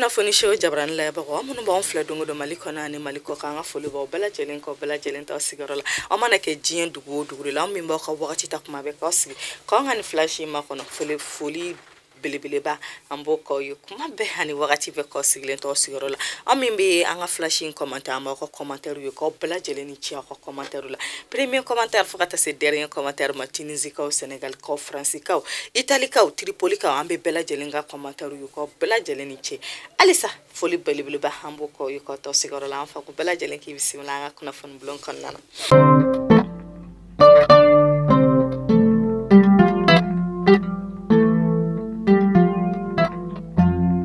Kunnafoni show jabarani lajɛbagaw, aw minnu b'anw filɛ don o don Mali kɔnɔ ani Mali kɔkan, an ka foli b'aw bɛɛ lajɛlen k'aw bɛɛ lajɛlen t'aw sigiyɔrɔ la. Aw mana kɛ diɲɛ dugu o dugu de la, aw min b'aw ka wagati ta kuma bɛɛ k'aw sigi k'anw ka nin flash in makɔnɔ, foli belebeleba an b'o k'aw ye kuma bɛɛ ani wagati bɛɛ k'aw sigilen t'aw sigiyɔrɔ la. Aw min bɛ an ka flash in commenter, an b'aw ka commentaire ye, k'aw bɛɛ lajɛlen ni ce aw ka commentaire la, premier commentaire fo ka taa se dernier commentaire ma. Tunisikaw, Sénégalikaw, Faransikaw, Italikaw, Tripolikaw, an bɛ bɛɛ lajɛlen ka commentaire ye, k'aw bɛɛ lajɛlen ni ce. Halisa foli belebeleba an b'o k'aw ye k'aw t'aw sigiyɔrɔ la. An fa ko bɛɛ lajɛlen k'i bisimila an ka kunnafoni bulon kɔnɔna na.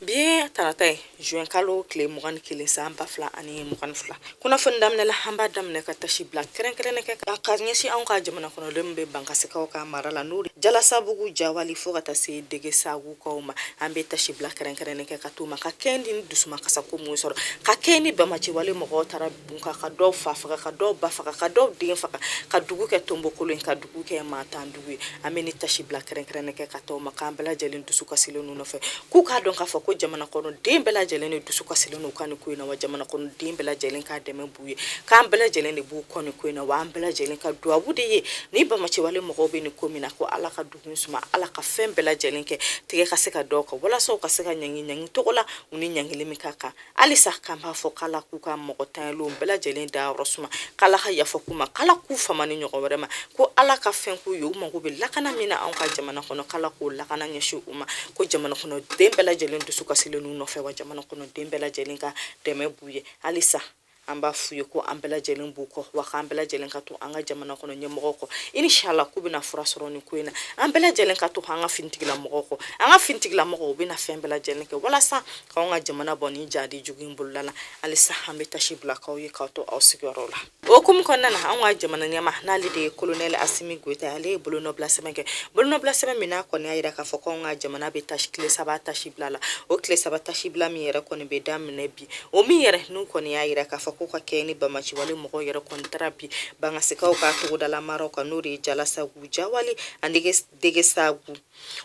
Bi ye tarata ye, juin kalo tile 21, san 2022. Kunnafoni daminɛ la, an b'a daminɛ ka tasi bila kɛrɛnkɛrɛnnen kɛ ka ɲɛsin anw ka jamana kɔnɔdenw bɛ Bankasikaw ka mara la, n'o Jalasabugu, Jawali, fo ka taa se Degesagukaw ma. An bɛ tasi bila kɛrɛnkɛrɛnnen kɛ ka t'u ma ka kɛɲɛ ni dusumakasako mun sɔrɔ ka kɛɲɛ ni bamaciwale mɔgɔw taara bin ka dɔw fa faga, ka dɔw ba faga, ka dɔw den faga, ka dugu kɛ tonbokolon ye, ka dugu kɛ mantan dugu ye. An bɛ ni tasi bila kɛrɛnkɛrɛnnen kɛ ka t'u ma, k'an bɛɛ lajɛlen dusu kasilen n'u nɔfɛ, k'u k'a dɔn k'a fɔ ko jamana kɔnɔden bɛɛ lajɛlen de dusu kasilen n'u ka nin ko in na, wa jamana kɔnɔden bɛɛ lajɛlen ka dɛmɛ b'u ye, k'an bɛɛ lajɛlen de b'u kɔ nin ko in na, wa an bɛɛ lajɛlen ka duwawu de ye ni bamaciwale mɔgɔw bɛ nin ko min na, ko Ala ka dugu suma, Ala ka fɛn bɛɛ lajɛlen kɛ tigɛ ka se ka dɔw kan walasa u ka se ka ɲangi ɲangi cogo la u ni ɲangili min ka kan. Halisa k'an b'a fɔ k'Ala k'u ka mɔgɔ tanyalenw bɛɛ lajɛlen dayɔrɔ suma, k'Ala ka yafa k'u ma, k'Ala k'u fama ni ɲɔgɔn wɛrɛ ma, ko Ala ka fɛn k'u ye. U mago bɛ lakana min na anw ka jamana kɔnɔ, k'Ala k'o lakana ɲɛsin u ma, ko jamana kɔnɔden bɛɛ lajɛlen dusu kasilen n'u nɔfɛ, wa jamana kɔnɔden bɛɛ lajɛlen ka dɛmɛ b'u ye. Halisa an b'a f'u ye ko an bɛɛ lajɛlen b'u kɔ, wa k'an bɛɛ lajɛlen ka to an ka jamana kɔnɔ ɲɛmɔgɔw kɔ. Inshallah k'u bɛna fura sɔrɔ nin ko in na. An bɛɛ lajɛlen ka to an ka finitigilamɔgɔw kɔ, an ka finitigilamɔgɔw bɛna fɛn bɛɛ lajɛlen kɛ walasa k'anw ka jamana bɔ nin jadi jugu in bolola la. Halisa an bɛ tasi bila k'aw ye k'aw to aw sigiyɔrɔ la. O hukumu kɔnɔna na, anw ka jamana ɲɛmaa, n'ale de ye kolonɛli Asimi Goyita, ale ye bolonɔbila sɛbɛn kɛ, bolonɔbila sɛbɛn min n'a kɔni y'a jira k'a fɔ k'anw ka jamana bɛ tile saba tasi bila la. O tile saba tasi bila min yɛrɛ kɔni bɛ daminɛ bi, o min yɛrɛ n'u kɔni y'a jira k'a fɔ ko ka kɛɲɛ ni bamaciwale mɔgɔw yɛrɛ kɔni taara bin Bangasikaw ka togodala maraw kan, n'o de ye Jalasagu, Jawali ani Degesagu.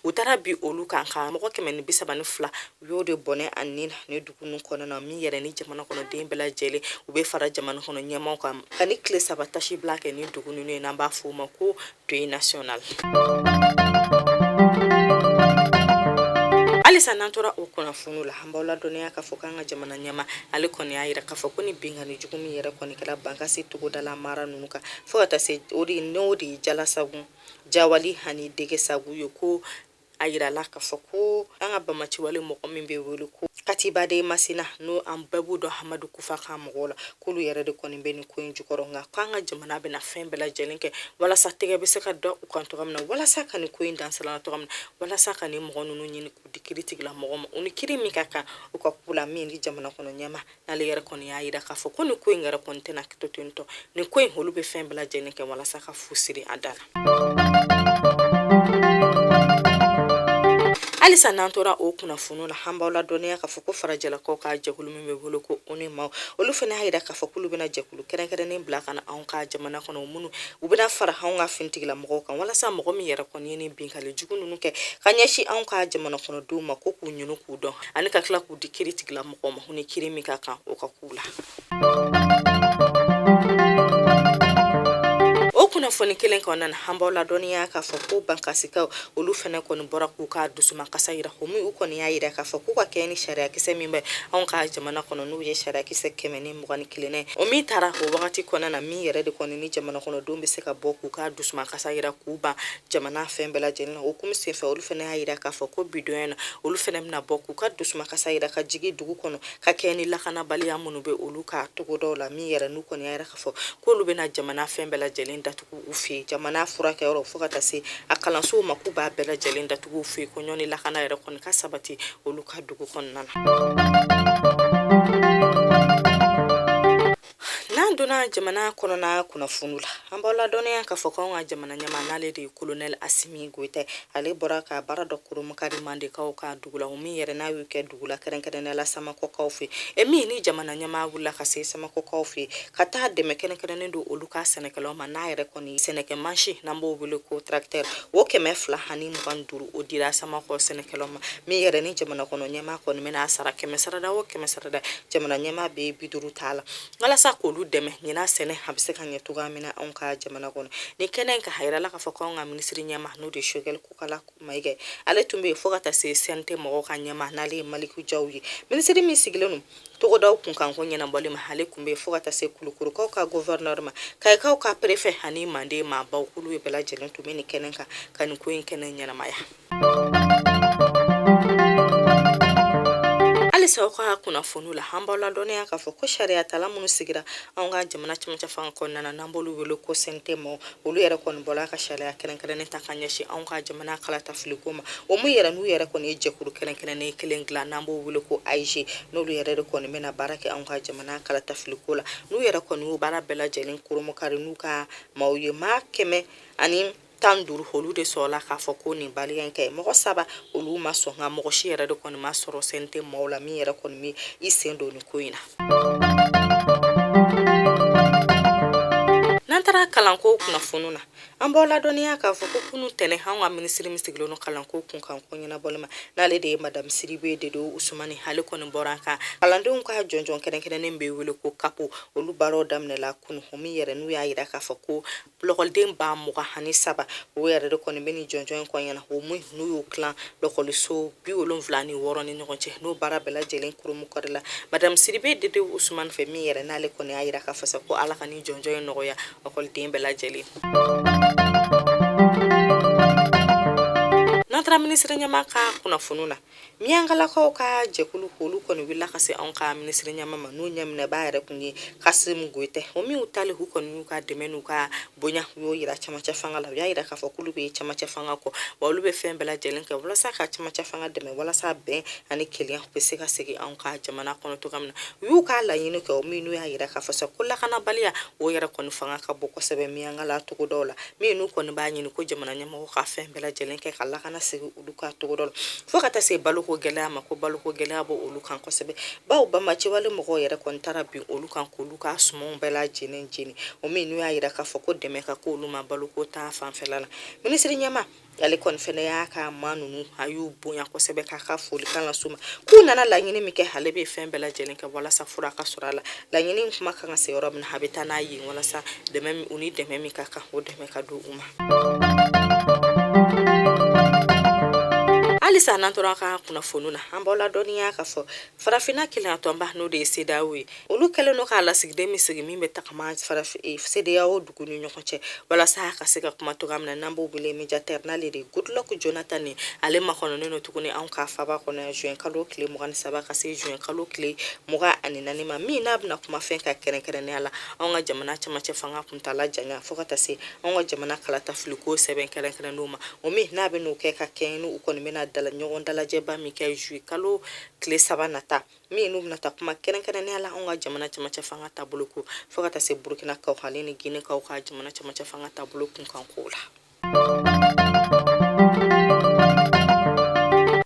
U taara bin olu kan ka mɔgɔ 132, u y'o de bɔnɛ a ni na ni dugu ninnu kɔnɔna na. Min yɛrɛ ni jamana kɔnɔden bɛɛ lajɛlen u bɛ fara jamana kɔnɔ ɲɛmaaw kan ka ni tile saba tasi bila kɛ ni dugu ninnu ye, n'an b'a fɔ o ma ko deuil national. Halisa n'an tora o kunnafoniw la, an b'aw ladɔnniya k'a fɔ k'an ka jamana ɲɛmaa, ale kɔni y'a jira k'a fɔ ko ni binkanni jugu min yɛrɛ kɔni kɛra Bankasi togodala mara ninnu kan, fo ka taa se o de n'o de ye Jalasagu, Jawali ani Degesagu ye, ko a yirala k'a fɔ ko an ka bamaciwale mɔgɔ min bɛ wele ko Katiba de Masina, n'o an bɛɛ b'u dɔn Hamadu Kufa ka mɔgɔw la, k'olu yɛrɛ de kɔni bɛ nin ko in jukɔrɔ. Nka k'an ka jamana bɛna fɛn bɛɛ lajɛlen kɛ walasa tɛgɛ bɛ se ka da u kan cogoya min na, walasa ka nin ko in dansala cogoya min na, walasa ka nin mɔgɔ ninnu ɲini k'u di kiri tigilamɔgɔ ma, u ni kiri min ka kan u ka k'u la. Min ni jamana kɔnɔ ɲɛmaa, n'ale yɛrɛ kɔni y'a jira k'a fɔ ko nin ko in yɛrɛ kɔni tɛna to ten tɔ, nin ko in olu bɛ fɛn bɛɛ lajɛlen kɛ walasa ka fu siri a da la. Halisa n'an tora o kunnafoniw la, an b'aw ladɔnniya k'a fɔ ko farajɛlakaw ka jɛkulu min bɛ wele ko ONU maaw, olu fana y'a jira k'a fɔ k'olu bɛna jɛkulu kɛrɛnkɛrɛnnen bila ka na anw ka jamana kɔnɔ, minnu u bɛna fara anw ka finitigilamɔgɔw kan walasa mɔgɔ min yɛrɛ kɔni ye nin binkanni jugu ninnu kɛ ka ɲɛsin anw ka jamana kɔnɔdenw ma, ko k'u ɲini k'u dɔn ani ka tila k'u di kiri tigilamɔgɔw ma, u ni kiri min ka kan o ka k'u la. O kunnafoni kelen kɔnɔna na, an b'aw ladɔnniya k'a fɔ ko Bankasikaw, olu fana kɔni bɔra k'u ka dusumakasa yira. O min u kɔni y'a yira k'a fɔ k'u ka kɛɲɛ ni sariyakisɛ min bɛ anw ka jamana kɔnɔ, n'o ye sariyakisɛ 121 ye, o min taara o wagati kɔnɔna na, min yɛrɛ de kɔni ni jamana kɔnɔdenw bɛ se ka bɔ k'u ka dusumakasa yira k'u ban jamana fɛn bɛɛ lajɛlen na. O hukumu senfɛ, olu fana y'a yira k'a fɔ ko bi don na, olu fana bɛna bɔ k'u ka dusumakasa yira ka jigin dugu kɔnɔ ka kɛɲɛ ni lakanabaliya minnu bɛ olu ka togodaw la. Min yɛrɛ n'u kɔni y'a yira k'a fɔ k'olu bɛna jamana fɛn bɛɛ lajɛlen datugu u fɛ yen, jamana furakɛyɔrɔ fo ka taa se a kalansow ma, k'u b'a bɛɛ lajɛlen datugu u fɛ yen, ko ɲɔni lakana yɛrɛ kɔni ka sabati olu ka dugu kɔnɔna na. N'an donna donna jamana kɔnɔna kunnafoniw la, an b'aw ladɔnniya k'a fɔ k'anw ka jamana ɲɛmaa, n'ale de ye kolonɛli Asimi Goyita, ale bɔra ka baara dɔ kurumukari Mandekaw ka dugu la, o min yɛrɛ n'a y'u kɛ dugu la, kɛrɛnkɛrɛnnenya la Samakɔkaw fɛ. E min ni jamana ɲɛmaa wulila ka se Samakɔkaw fɛ ka taa dɛmɛ kɛrɛnkɛrɛnnen don olu ka sɛnɛkɛlaw ma, n'a yɛrɛ kɔni sɛnɛkɛ mansin n'an b'o wele ko tracteur, o 225, o dira Samakɔ sɛnɛkɛlaw ma. Min yɛrɛ ni jamana kɔnɔ ɲɛmaa kɔni bɛna sara 100 sarada o 100 sarada, jamana ɲɛmaa bɛ 50 t'a la walasa k'olu dɛmɛ ɲinan sɛnɛ a bɛ se ka ɲɛ cogoya min na anw ka jamana kɔnɔ. Ni kɛnɛ in kan, a yirala k'a fɔ k'anw ka minisiri ɲɛmaa, n'o de ye Sogɛli Kokala Mayiga, ale tun bɛ yen, fo ka taa se CNT mɔgɔw ka ɲɛmaa, n'ale ye Maliku Jaw ye, minisiri min sigilen don togodaw kunkanko ɲɛnabɔli ma, ale tun bɛ yen, fo ka taa se Kulukorokaw ka gouverneur ma, Kayikaw ka préfet ani Manden maabaw, k'olu bɛɛ lajɛlen tun bɛ nin kɛnɛ kan ka nin ko in kɛnɛ ɲɛnamaya. Halisa aw ka kunnafoniw la, an b'aw ladɔnniya k'a fɔ ko sariyatala minnu sigira anw ka jamana cɛmancɛ fanga kɔnɔna na, n'an b'olu wele ko CNT maaw, olu yɛrɛ kɔni bɔra ka sariya kɛrɛnkɛrɛnnen ta ka ɲɛsin anw ka jamana kalatafiliko ma. O min yɛrɛ n'u yɛrɛ kɔni ye jɛkulu kɛrɛnkɛrɛnnen kelen dilan, n'an b'o wele ko AIGE, n'olu yɛrɛ de kɔni bɛna baara kɛ anw ka jamana kalatafiliko la. N'u yɛrɛ kɔni y'o baara bɛɛ lajɛlen kurumukari n'u ka maaw ye, maa 115, olu de sɔrɔla k'a fɔ ko nin baliya in kɛ. Mɔgɔ 3, olu ma sɔn, nka mɔgɔ si yɛrɛ de kɔni ma sɔrɔ CNT maaw la min yɛrɛ kɔni bɛ i sen don nin ko in na. N'an taara kalanko kunnafoniw na, an b'aw ladɔnniya k'a fɔ ko kunu tɛnɛ, anw ka minisiri min sigilen don kalanko kunkanko ɲɛnabɔli ma, n'ale de ye madamu Sidibe Dede Usumani, ale kɔni bɔra ka kalandenw ka jɔnjɔn kɛrɛnkɛrɛnnen bɛ wele ko CAP, olu baaraw daminɛla kunu. Min yɛrɛ n'u y'a yira k'a fɔ ko lɔkɔliden 23,000, o yɛrɛ de kɔni bɛ nin jɔnjɔn in kɔnɔna na, o min n'u y'o tilan lɔkɔliso 76 ni ɲɔgɔn cɛ. N'o baara bɛɛ lajɛlen kurumukari la madamu Sidibe Dede Usumani fɛ, min yɛrɛ n'ale kɔni y'a yira k'a fɔ sa ko Ala ka nin jɔnjɔn in nɔgɔya lɔkɔliden bɛɛ lajɛlen. N'an taara minisiri ɲɛmaa ka kunnafoniw na, Miyankalakaw ka jɛkulu, olu kɔni wulila ka se anw ka minisiri ɲɛmaa ma, n'u ɲɛminɛbaa yɛrɛ kun ye Kasimu Goyita. O min taali, u kɔni y'u ka dɛmɛ n'u ka bonya, u y'o yira camancɛ fanga la. U y'a yira k'a fɔ k'olu bɛ camancɛ fanga kɔ, wa olu bɛ fɛn bɛɛ lajɛlen kɛ walasa ka camancɛ fanga dɛmɛ, walasa bɛn ani kelenya bɛ se ka segin anw ka jamana kɔnɔ cogoya min na. U y'u ka laɲini kɛ, o min n'u y'a yira k'a fɔ sa ko lakanabaliya, o yɛrɛ kɔni fanga ka bon kosɛbɛ Miyankala togodaw la, min n'u kɔni b'a ɲini ko jamana ɲɛmɔgɔ ka fɛn bɛɛ lajɛlen kɛ ka lakana segin olu ka togodaw la, fo ka taa se baloko gɛlɛya ma, ko baloko gɛlɛya b'o olu kan kosɛbɛ, bawo banbaanciwale mɔgɔw yɛrɛ kɔni taara bin olu kan k'olu ka sumanw bɛɛ lajɛlen jeni. O min n'u y'a yira k'a fɔ ko dɛmɛ ka k'olu ma baloko ta fanfɛla la. Minisiri ɲɛmaa ale kɔni fɛnɛ y'a ka maa ninnu, a y'u bonya kosɛbɛ k'a ka folikan las'u ma, k'u nana laɲini min kɛ, ale bɛ fɛn bɛɛ lajɛlen kɛ walasa fura ka sɔrɔ a la. Laɲini kuma kan ka se yɔrɔ min na, a bɛ taa n'a ye walasa dɛmɛ u ni dɛmɛ min ka kan, o dɛmɛ ka don u ma. Halisa n'an tora ka kunnafoniw na, an b'aw ladɔnniya k'a fɔ farafinna kelenyatɔnba, n'o de ye CEDEAO ye, olu kɛlen don k'a lasigiden min sigi min bɛ tagama CEDEAO dugu ni ɲɔgɔn cɛ walasa ka se ka kuma cogoya min na, n'an b'o wele médiateur, n'ale de ye Goodluck Jonathan ye, ale makɔnɔnen don tuguni anw ka faba kɔnɔ juin kalo tile 23 ka se juin kalo tile 24 ma, min n'a bɛna kuma fɛn ka kɛrɛnkɛrɛnnenya la anw ka jamana camancɛ fanga kuntaala janya, fo ka taa se anw ka jamana kalatafiliko sɛbɛn kɛrɛnkɛrɛnnenw ma. O min n'a bɛ n'o kɛ ka kɛɲɛ ni u kɔni bɛna ɲɔgɔn dalajɛba min kɛ juillet kalo tile 3 nata, min n'u bɛna taa kuma kɛrɛnkɛrɛnnenya la anw ka jamana camancɛ fanga taabolo ko, fo ka taa se Burkinakaw ale ni Guinekaw ka jamana camancɛ fanga taabolo kunkan kow la.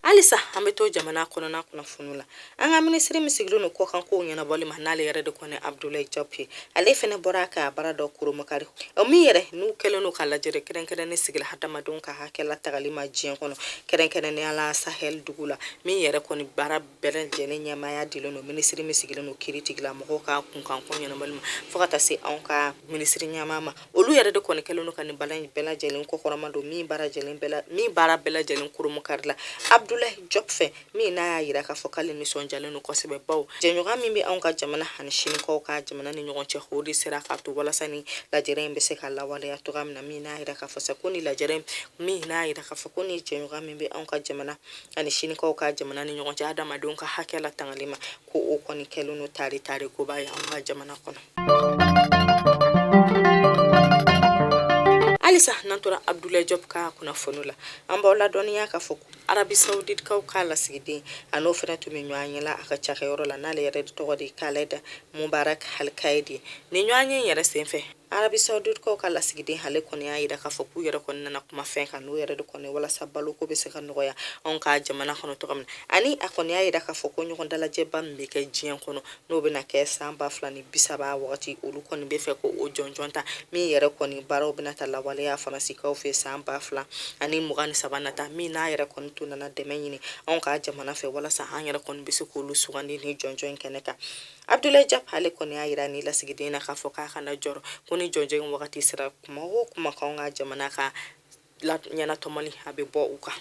Halisa an bɛ to jamana kɔnɔna kunnafoniw la. An ka minisiri min sigilen don kɔkankow ɲɛnabɔli ma, n'ale yɛrɛ de kɔni Abdoulaye Diop ye, ale fɛnɛ bɔra ka baara dɔ kurumukari, o min yɛrɛ n'u kɛlen don ka lajɛrɛ kɛrɛnkɛrɛnnen sigila hadamadenw ka hakɛ latagali ma diɲɛ kɔnɔ, kɛrɛnkɛrɛnnenya la Sahel dugu la, min yɛrɛ kɔni baara bɛɛ lajɛlen ɲɛmaaya dilen don minisiri min sigilen don kiiritigila mɔgɔw ka kunkanko ɲɛnabɔli ma, fo ka taa se anw ka minisiri ɲɛmaa ma. Olu yɛrɛ de kɔni kɛlen don ka nin baara in bɛɛ lajɛlen kɔkɔrɔma don, min baara bɛɛ lajɛlen kurumukari la Abdoulaye Diop fɛ, min n'a y'a yira k'a fɔ k'ale nisɔndiyalen don kosɛbɛ, bawo jɛɲɔgɔn min bɛ anw ka jamana ani Sinikaw ka jamana ni ɲɔgɔn cɛ, o de sera k'a to walasa ni lajɛrɛ in bɛ se ka lawaleya cogoya min na. Min n'a yira k'a fɔ sa ko ni lajɛrɛ, min n'a yira k'a fɔ ko ni jɛɲɔgɔn min bɛ anw ka jamana ani Sinikaw ka jamana ni ɲɔgɔn cɛ adamadenw ka hakɛ latangali ma, ko o kɔni kɛlen don tari tari koba ye anw ka jamana kɔnɔ. Halisa n'an tora Abdoulaye Diop ka kunnafoni la, an b'aw ladɔnniya k'a fɔ Arabi Saouditekaw ka lasigiden, a n'o fana tun bɛ ɲɔgɔn ye la a ka cakɛyɔrɔ la, n'ale yɛrɛ tɔgɔ de Khaled Mubarak Al-Qaidi. Ni ɲɔgɔn ye yɛrɛ senfɛ, Arabi Saouditekaw ka lasigiden ale kɔni y'a jira k'a fɔ k'u yɛrɛ kɔni nana kuma fɛn kan, n'o yɛrɛ de kɔni walasa baloko bɛ se ka nɔgɔya anw ka jamana kɔnɔ cogo min na. Ani a kɔni y'a jira k'a fɔ ko ɲɔgɔn dalajɛba min bɛ kɛ diɲɛ kɔnɔ, n'o bɛna kɛ san 2030 wagati, olu kɔni bɛ fɛ ko o jɔnjɔn ta, min yɛrɛ kɔni baaraw bɛna ta lawaleya Faransikaw fɛ san 2023 nata, min n'a yɛrɛ kɔni tun nana dɛmɛ ɲini anw ka jamana fɛ walasa an yɛrɛ kɔni bɛ se k'olu sugandi ni jɔnjɔn in kɛnɛ kan. Abdoulaye Diop ale kɔni y'a jira ni lasigiden na k'a fɔ k'a kana jɔrɔ, ko ni jɔnjɔn in wagati sera, kuma o kuma k'anw ka jamana ka ɲɛnatɔmɔli a bɛ bɔ u kan.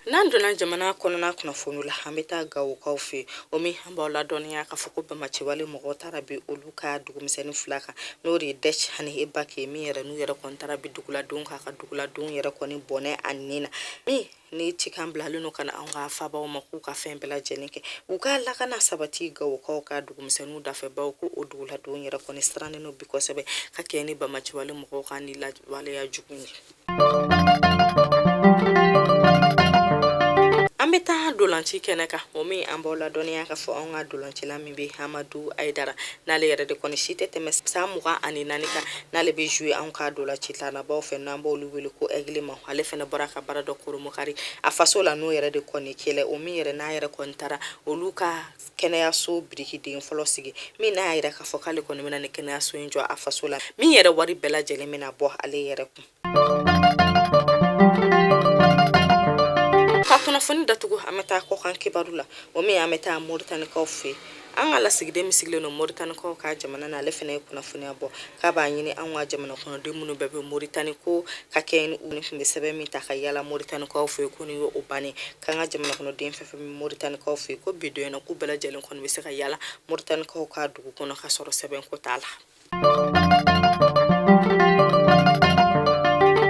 N'an donna jamana kɔnɔna kunnafoni la, an bɛ taa Gawokaw fɛ, o min an b'aw ladɔnniya k'a fɔ ko banbaanciwale mɔgɔw taara bin olu ka dugumisɛnnin fila kan, n'o de ye Dɛc ani Ebaki, min yɛrɛ n'u yɛrɛ kɔni taara bin duguladenw kan, ka duguladenw yɛrɛ kɔni bɔnɛ a ni na. Min ni cikan bilalen don ka na anw ka fabaw ma k'u ka fɛn bɛɛ lajɛlen kɛ u ka lakana sabati Gawokaw ka dugumisɛnninw dafɛ, bawo ko o duguladenw yɛrɛ kɔni sirannen don bi kosɛbɛ ka kɛɲɛ ni banbaanciwale mɔgɔw ka ni lawaleya jugu ye. An bɛ taa dolanci kɛnɛ kan, o min an b'aw ladɔnniya k'a fɔ anw ka dolancila min bɛ Hamadu Ayidara, n'ale yɛrɛ de kɔni si tɛ tɛmɛ san 24 kan, n'ale bɛ jouer anw ka dolancitanabaw fɛ, n'an b'olu wele ko Aigle ma, ale fana bɔra ka baara dɔ koromokari a faso la, n'o yɛrɛ de kɔni kɛlɛ, o min yɛrɛ n'a yɛrɛ kɔni taara olu ka kɛnɛyaso birikiden fɔlɔ sigi, min n'a y'a yira k'a fɔ k'ale kɔni bɛna ni kɛnɛyaso in jɔ a faso la, min yɛrɛ wari bɛɛ lajɛlen bɛna bɔ ale yɛrɛ kun. Ka kunnafoni datugu, an bɛ taa kɔkan kibaru la, o min an bɛ taa Moritanikaw fɛ. An ka lasigiden min sigilen don Moritanikaw ka jamana na, ale fana ye kunnafoniya bɔ k'a b'a ɲini an ka jamana kɔnɔden minnu bɛɛ bɛ Moritani, ko ka kɛ ni u tun bɛ sɛbɛn min ta ka yala Moritanikaw fɛ, ko nin y'o bannen, k'an ka jamana kɔnɔden fɛn fɛn bɛ Moritanikaw fɛ, ko bi don in na, k'u bɛɛ lajɛlen kɔni bɛ se ka yala Moritanikaw ka dugu kɔnɔ ka sɔrɔ sɛbɛn ko t'a la.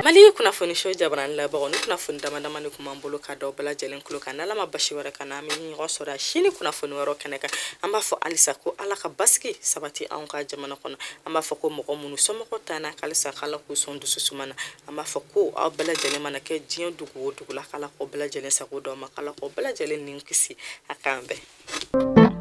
Mali kunnafoni so jabarani labagaw, ni kunnafoni dama dama de tun b'an bolo ka da bɛɛ lajɛlen tulo kan. N'Ala ma basi wɛrɛ k'an na, an bɛ ɲɔgɔn sɔrɔ sini kunnafoni wɛrɛ kɛnɛ kan. An b'a fɔ halisa ko Ala ka basigi sabati anw ka jamana kɔnɔ. An b'a fɔ ko mɔgɔ minnu somɔgɔw t'an na, halisa k'Ala k'u sɔn dusu suma na. An b'a fɔ ko aw bɛɛ lajɛlen mana kɛ diɲɛ dugu o dugu la, k'Ala k'aw bɛɛ lajɛlen sago d'aw ma, k'Ala k'aw bɛɛ lajɛlen ni kisi. A k'an bɛn.